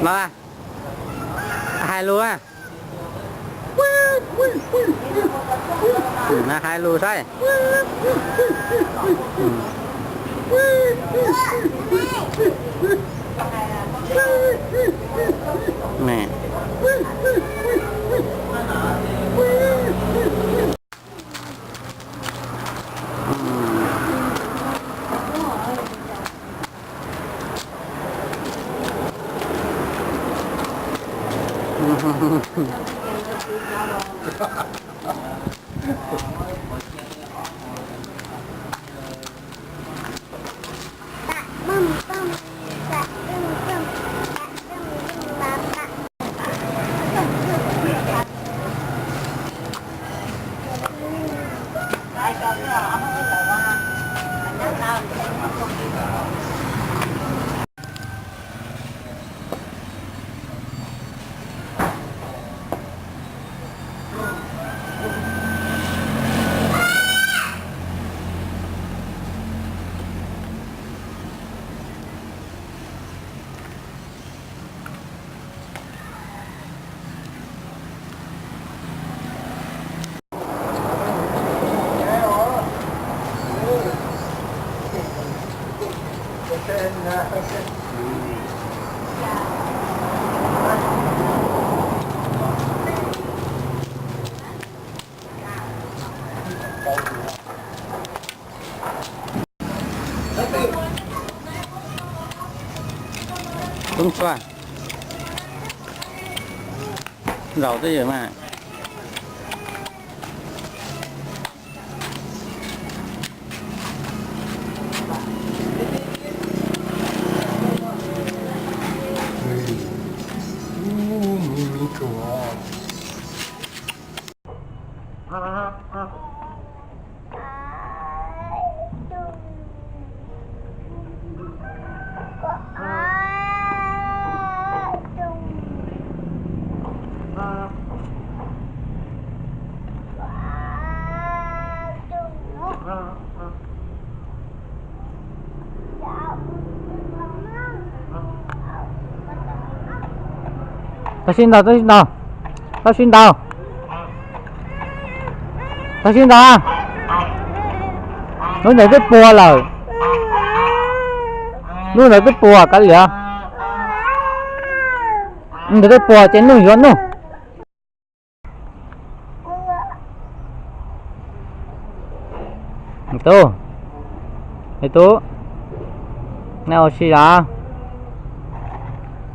Mas hais lus, hais lus saib. Tub ntsuag, zaum twj ywm mas. Tau sib ntaus, tau sib ntaus, tau sib ntaus, tau sib ntaus. Lub ntawd twb puas lawm. Lub ntawd twb puas kav liam. Ntawd twb puas ces nuj yuav nuj. Tub, me tub, nej ua si os?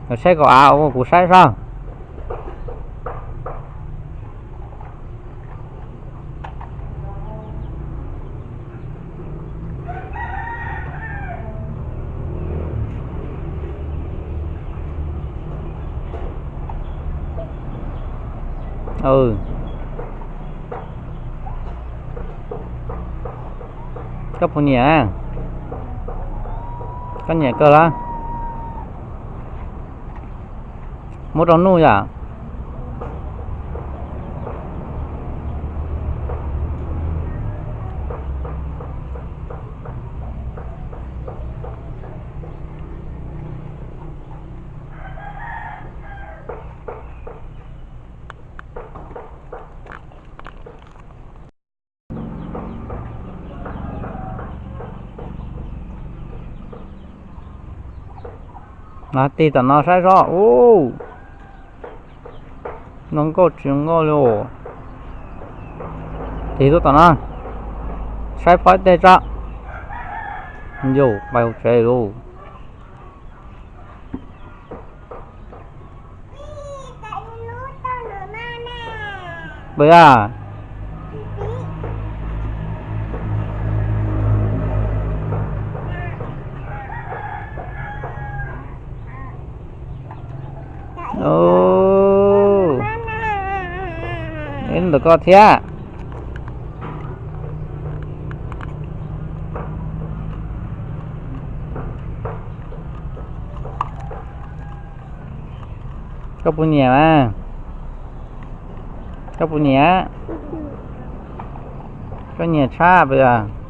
Kuv saib koj av ua kuv saib soj. Koj puas nyiam? Koj nyiam kawg los? Muab rau nuj yom. Los tig tom no saib soj ub. Zoo nkauj tsis zoo nkauj li os. Tig tuaj tom no saib phob tej tso. Yus pais hauv tsev lauj. Pais a. Ub, ntawm koj thiab. Koj puas nyiam mas? Koj puas nyiam? Koj nyiam tshaj puas yog?